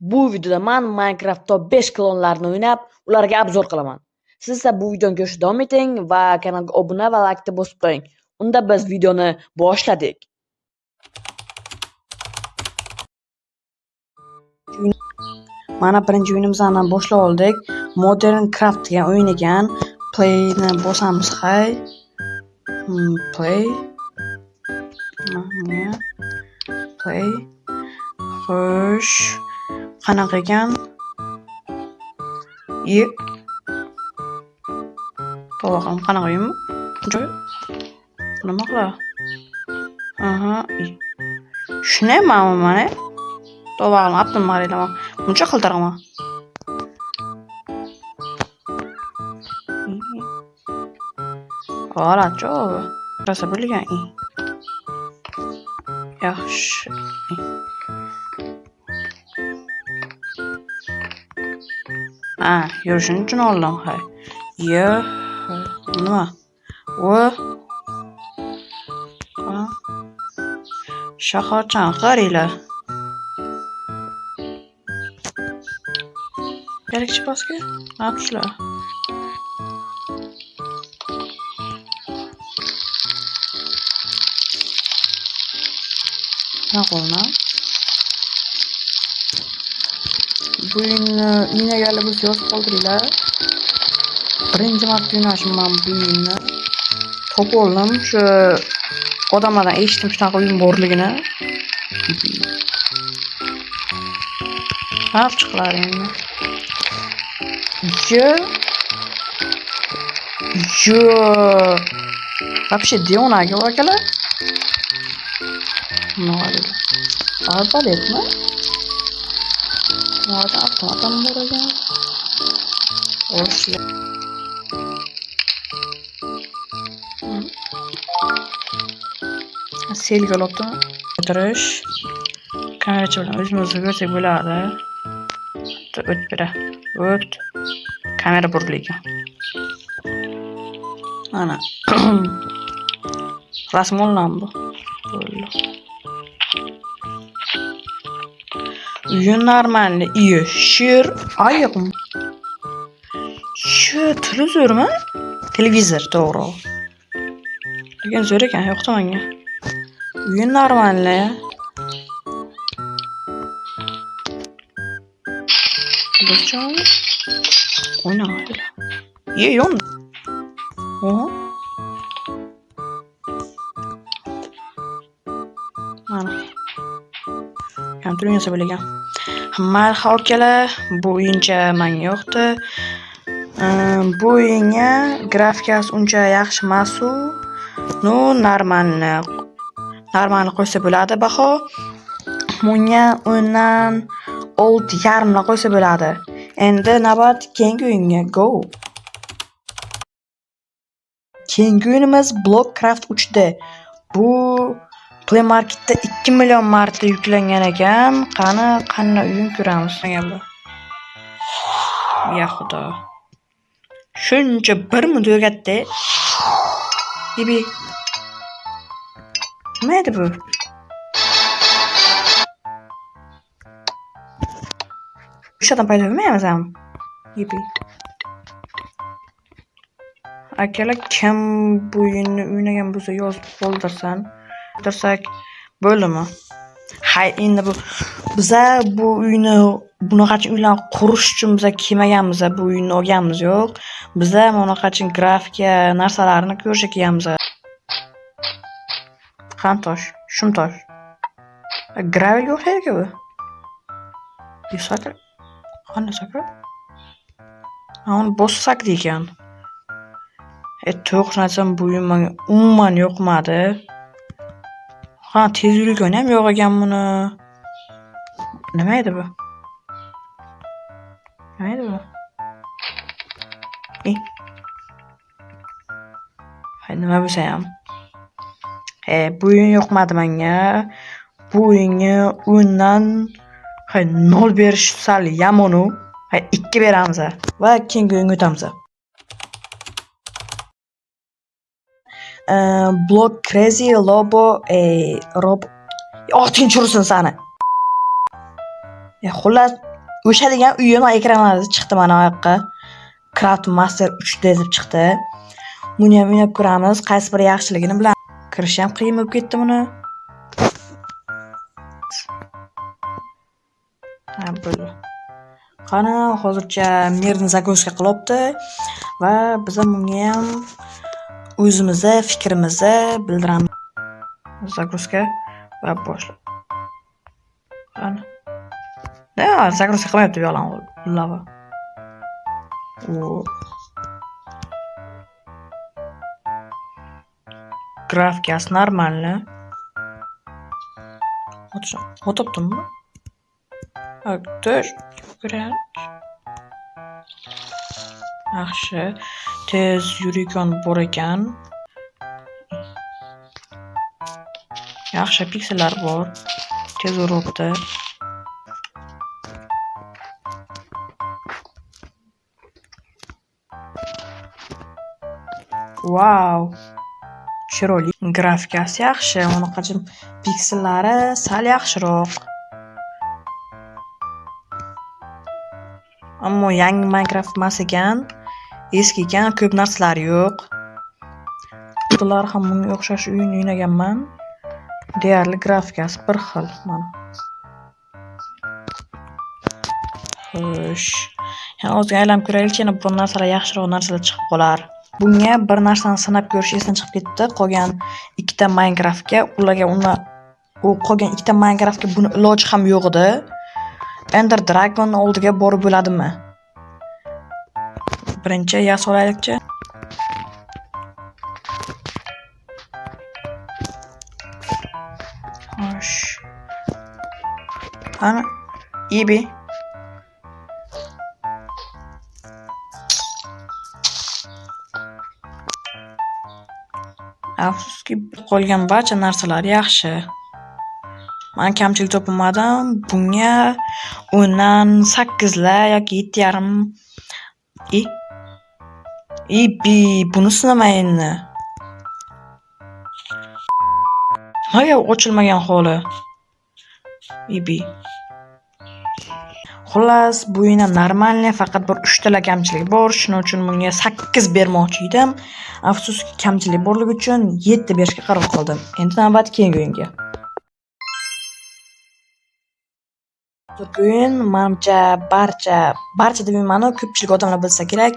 Bu videoda men Minecraft Top 5 klonlarini o'ynab, ularga obzor qilaman. Siz esa bu videoni ko'rishda davom eting va kanalga obuna va laykni bosib qo'ying. Unda biz videoni boshladik. Mana birinchi o'yinimizni boshlab oldik. Modern Craft degan o'yin ekan. Playni bosamiz, hay. Play. Play. Xo'sh. Qanaqa ekan? To'g'ri, qanaqa o'yinmi? Joy. Nima qiladi? Aha. Shuni mana. To'g'ri, aptim qaranglar. Buncha qildirma. G'alati. Rosa bo'lgan. Yaxshi. Ha, yurishini uchun oldim, hay. Y nima? U shaharchani qaranglar. Kerakchi pastga? Nima tushlar? Nima? Bu o'yinni o'ynaganlar bo'lsa yozib qoldiringlar. Birinchi marta o'ynashim man bu o'yinni. Topib oldim, shu odamlardan eshitdim shunaqa o'yin borligini. Ha, chiqlar endi. Yo. Вообще deonaga akalar. Nima deydi? Arbaletmi? Nerede avtomat ham bor ekan. Xo'sh. Selga olibdi. O'tirish. Kamerachi bilan o'zimizni ko'rsak bo'ladi. O't bera. O't. Kamera burilgan ekan. Mana. Rasm olinadi bu. Bo'ldi. Uyun normalni. Iyo, sher ayiqmi? Shu televizormi? Televizor, to'g'ri. Lekin zo'r ekan, yoqdi menga. Uyun normalni. Do'stjon. O'ynaydi. Ye, yon. Oho. Mana. Kompyuter o'ynasa bo'lgan. Mayli akalar, bu o'yincha menga yoqdi. Bu o'yinga grafikasi uncha yaxshi emas-u. Ну, normalni. Normalni qo'ysa bo'ladi baho. Bunga o'ndan 6.5 qo'ysa bo'ladi. Endi navbat keyingi o'yinga, go. Keyingi o'yinimiz Blockcraft 3D. Bu Play Marketda 2 million marta yuklangan ekan. Qani, qanday o'yin ko'ramiz. Ya xudo. Shuncha bir minut o'rgatdi. Bibi. Nima edi bu? O'shadan paydo bo'lmaymiz ham. Yipi. Akalar, kim bu o'yinni o'ynagan bo'lsa yozib qoldirsin. Qoldirsak bo'ldimi? Hay, endi bu biza bu uyni bunaqachi uylarni qurish uchun biza kelmaganmiz, bu uyni olganmiz yo'q. Biza bunaqachi grafika narsalarini ko'rishga kelganmiz. Qani tosh, shum tosh. Gravelga o'xshaydi bu. Sakra. Qani sakra? Ha, uni bossak ekan. To'g'risini aytsam, bu o'yin menga umuman yoqmadi. Ha, tez yurgan ham yo'q ekan buni. Nima edi bu? Nima edi bu? Hay, nima bo'lsa ham. Bu o'yin yoqmadi menga. Bu o'yinga 10dan 0 berish sal yomon-u. 2 beramiz va keyingi o'yinga o'tamiz. Block Crazy Lobo, Rob. Oting chursin sani. Xullas, o'sha degan uyim ekranlarda chiqdi mana bu yoqqa. Craft Master 3D deb chiqdi. Buni ham o'ynab ko'ramiz, qaysi biri yaxshiligini bilamiz. Kirish ham qiyin bo'lib ketdi buni. Ha, bo'ldi. Qani, hozircha mirni загрузка qilyapti va biz ham bunga ham o'zimizni fikrimizni bildiramiz. Загрузка va boshla. Qani. Ya, загрузка qilmayapti bu yoqlarni lava. O. Grafikasi нормально. O'tibdimmi? Dur. Yaxshi. Tez yurikon bor ekan. Yaxshi piksellar bor. Tez uribdi. Wow. Chiroyli. Grafikasi yaxshi, unaqachim piksellari sal yaxshiroq. Ammo yangi Minecraft emas ekan, eski ekan, ko'p narsalar yo'q. Bular ham bunga o'xshash o'yin o'ynaganman. Deyarli grafikasi bir xil mana. Xo'sh, yana ozgina aylanib ko'raylikchi, yana bu narsalar yaxshiroq narsalar chiqib qolar. Bunga bir narsani sinab ko'rish esdan chiqib ketdi. Qolgan ikkita Minecraftga, ularga uni u qolgan ikkita Minecraftga buni iloji ham yo'q edi. Ender Dragon oldiga borib bo'ladimi? Birinchi yasab olaylikchi. Xo'sh. Qani? Ibi. Afsuski, qolgan barcha narsalar yaxshi. Men kamchilik topmadim. Bunga 10dan 8 la yoki 7.5. Ibi, bunisi nima endi? Nimaga ochilmagan holi? Ibi. Xullas, bu o'yin ham normalniy, faqat bir 3 tala kamchilik bor. Shuning uchun bunga 8 bermoqchi edim. Afsuski, kamchilik borligi uchun 7 berishga qaror qildim. Endi navbat keyingi o'yinga. O'yin menimcha barcha demayman-u, ko'pchilik odamlar bilsa kerak.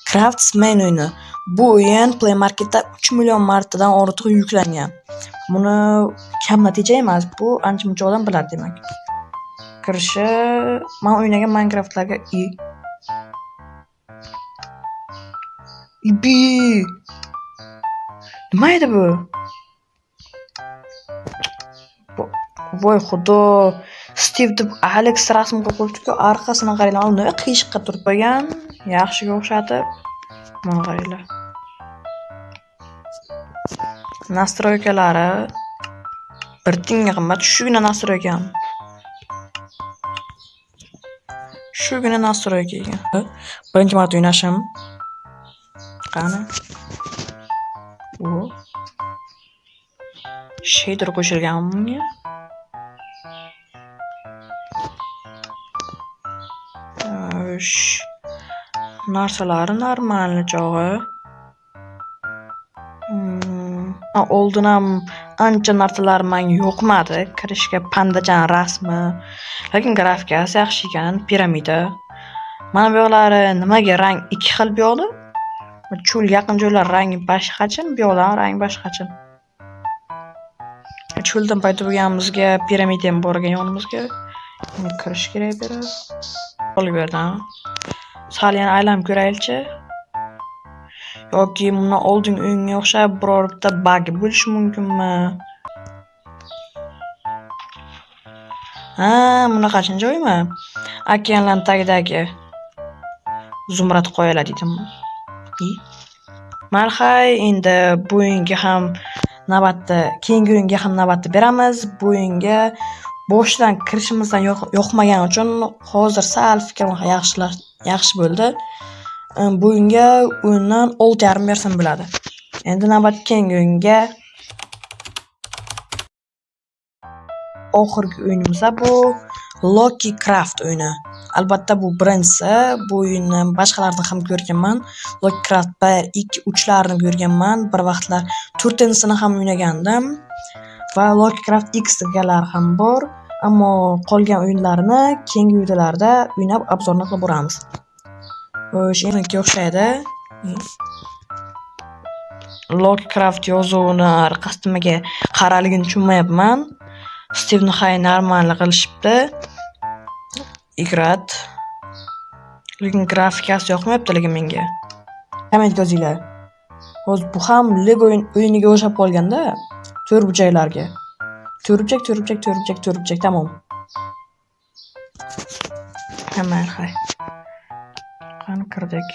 Craftsman o'yini. Bu o'yin Play Marketda 3 million martadan ortiq yuklangan. Buni kam natija emas, bu ancha-muncha odam biladi demak. Kirishi men o'ynagan Minecraftlarga Ibi. Nima edi bu? Voy xudo. Steve deb Alex rasm qilib qo'yibdi-ku, orqasini qaranglar, nima qiyshiqqa turib qo'ygan, yaxshiga o'xshatib. Mana qaranglar. Nastroykalari bir tinga qimmat, shugina nastroyka ham. Shugina nastroyka ekan. Birinchi marta o'ynashim. Qani? U shader qo'shilganmi bunga? Xo'sh. Narsalari normalni chog'i. Oldin ham ancha narsalar menga yoqmadi. Kirishga pandajan rasmi, lekin grafikasi yaxshi ekan, piramida. Mana bu yoqlari nimaga rang ikki xil bu yoqda? Cho'l yaqin joylar rangi boshqachin, bu yoqlar rangi boshqachin. Cho'ldan paydo bo'lganimizga piramida ham bor ekan yonimizga. Endi kirish kerak bu yerga. Olib berdim. Sal yana aylanib ko'raylikchi. Yoki bundan oldingi o'yinga o'xshab biror bitta bug bo'lishi mumkinmi? Ha, bunaqachin joymi? Okeanlar tagidagi zumrad qoyalar deydimi? Marhay, endi bu o'yinga ham navbatni, keyingi o'yinga ham navbatni beramiz. Bu o'yinga boshidan kirishimizdan yoqmagani uchun hozir sal fikrim yaxshi bo'ldi. Bu o'yinga 10dan 6.5 bersam bo'ladi. Endi navbat keyingi o'yinga. Oxirgi o'yinimiz bu Loki Craft o'yini. Albatta bu birinchisi. Bu o'yinni boshqalardan ham ko'rganman. Loki Craft 1, 2, 3larni ko'rganman. Bir vaqtlar 4-chisini ham o'ynagandim. Va Loki Craft X deganlar ham bor. Ammo qolgan o'yinlarni keyingi videolarda o'ynab obzorni qilib boramiz. Xo'sh, endi o'xshaydi. Loki Craft yozuvini orqasi nimaga qaraligini tushunmayapman. Steve'ni hay normal qilishibdi. Igrat. Lekin grafikasi yoqmayapti lekin menga. Komment yozinglar. Hozir bu ham Lego o'yiniga o'xshab qolganda, to'rtburchaklarga. To'rtburchak, to'rtburchak, to'rtburchak, to'rtburchak, tamom. Hamma hay. Qani kirdik.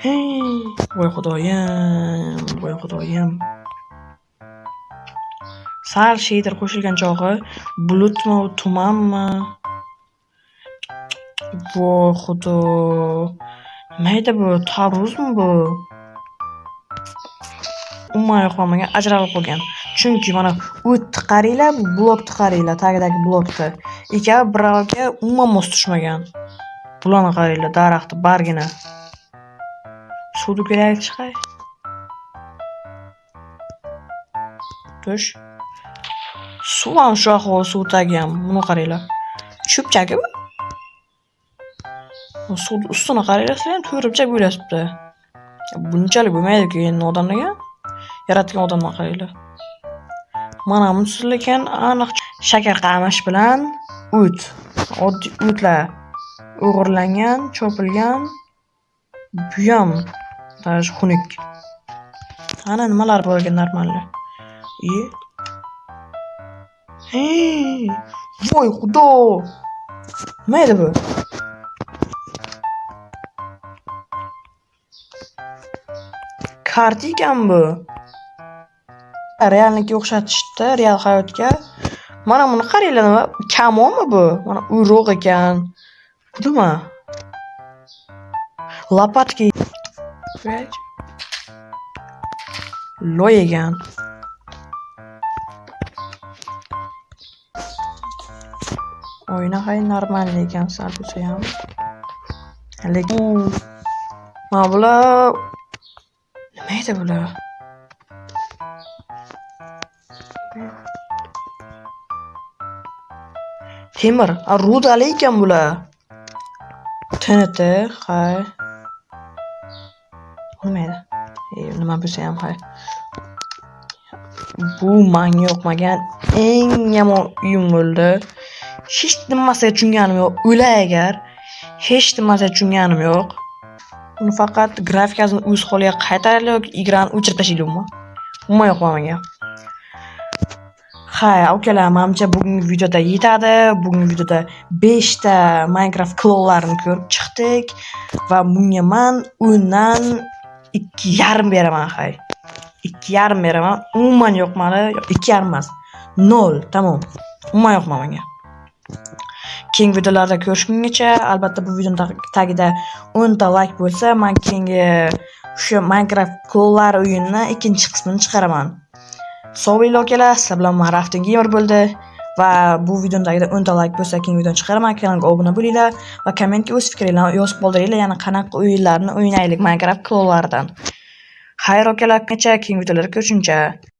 Hey, voy xudoyim, voy xudoyim. Sal shader qo'shilgan chog'i bulutmi, tumanmi? Voy xudo. Nima edi bu? Tarvuzmi bu? Umuman yoqmagan, ajralib qolgan. Chunki mana o'tni qaranglar, bu blokni qaranglar, tagidagi blokni. Ikkovi bir-biriga umuman mos tushmagan. Bularni qaranglar, daraxtni bargini. Suvni ko'raylik chiqay. Tush. Suv ham shu ahvol, suv tagi ham. Buni qaranglar. Cho'pchagi bu. Suvni ustini qaranglar, sizlar ham to'rtburchak bo'lyapti. Bunchalik bo'lmaydi-ku endi odam degan. Yaratgan odamni qaranglar. Mana bunisi lekin aniq shakar qamish bilan o't. Oddiy o'tlar o'g'irlangan, chopilgan. Bu ham даже xunuk. Ana nimalar bor ekan normalda. Hey, voy xudo! Nima edi bu? Karta ekan bu. Reallikka o'xshatishdi, real hayotga. Mana buni qaranglar, nima? Kamonmi bu? Mana urug' ekan. Bu nima? Lopatki. Loy ekan. Oyna hay normal ekan, sal bo'lsa ham. Lekin mana bular nima edi bular? Temir, rudali ekan bular. TNT, hay. Nima edi? Nima bo'lsa ham hay. Bu menga yoqmagan eng yomon uyim bo'ldi. Hech nimasiga tushunganim yo'q. O'lay agar hech nimasiga tushunganim yo'q. Uni faqat grafikasini o'z holiga qaytaraylik yoki igrani o'chirib tashlaylik umuman. Umuman yoqma menga. Hay, akalar, menimcha bugungi videoda yetadi. Bugungi videoda 5 ta Minecraft klonlarini ko'rib chiqdik va bunga men 10dan 2.5 beraman, hay. 2.5 beraman. Umuman yoqmadi. 2.5 emas. 0, tamom. Umuman yoqmadi menga. Keyingi videolarda ko'rishgungacha, albatta bu videoning tagida 10 ta like bo'lsa, men keyingi shu Minecraft klonlar o'yinini ikkinchi qismini chiqaraman. Sog' bo'linglar akalar, sizlar bilan men Rafting Gamer bo'ldi va bu videoning tagida 10 ta like bo'lsa, keyingi videoni chiqaraman. Kanalga obuna bo'linglar va kommentga o'z fikringizni yozib qoldiringlar, ya'ni qanaqa o'yinlarni o'ynaylik Minecraft klonlaridan. Xayr akalar, keyingi videolarda ko'rishguncha.